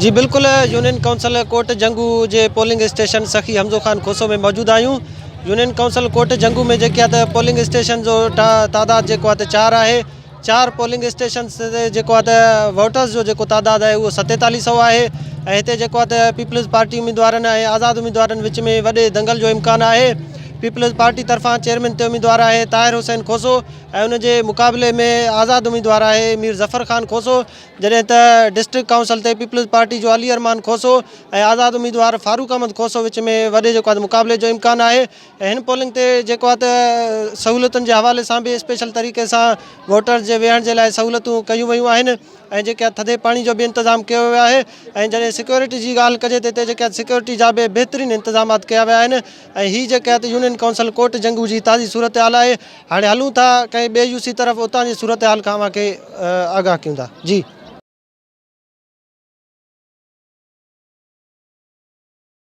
جي بلڪل union council ڪوٽ جنگو جي پولنگ اسٽيشن سخي حمزو خان کوسو ۾ موجود آهيون يونين ڪائونسل ڪوٽ جنگو ۾ جيڪي آهي ته پولنگ اسٽيشن جو تعداد جيڪو آهي ته چار آهي چار پولنگ اسٽيشن تي جيڪو آهي ته ووٽرز جو جيڪو تعداد آهي اهو ستيتاليهه سئو آهي ۽ هتي جيڪو آهي ته پيپلز پارٽي اميدوارن ۽ آزاد اميدوارن وچ ۾ وڏي دنگل جو امڪان آهي پيپلز پارٽي طرفان چيئرمين تي اميدوار آهي طاهر حسين کوسو ۽ ان جي مقابلي ۾ آزاد اميدوار آهي مير ظفر خان کوسو جڏهن ته ڊسٽرڪٽ ڪائونسل تي پيپلز پارٽي جو علي ارمان کوسو ۽ آزاد اميدوار فاروق احمد کوسو وچ ۾ وڏي جيڪو آهي مقابلي جو امڪان آهي ۽ هن پولنگ تي جيڪو آهي ته سهولتن جي حوالي سان به اسپيشل طريقي سان ووٽرز جي ويهڻ جي لاء سهولتون ڪيون ويون آهن ۽ جيڪي آهي ٿڌي پاڻي جو به انتظام ڪيو ويو آهي ۽ جڏهن سيڪيورٽي جي ڳالهه ڪجي ته هتي جيڪي آهي سيڪيورٽي جا به بهترين انتظامات ڪيا ويا آهن ۽ هي جيڪي آهي ته يونين ڪائونسل ڪوٽ جنگو جي تازي صورتحال آهي هاڻي هلون ٿا ڪنهن ٻئي يو سي طرف اتان جي صورتحال کان اوهان کي آگاهه ڪيون ٿا جي.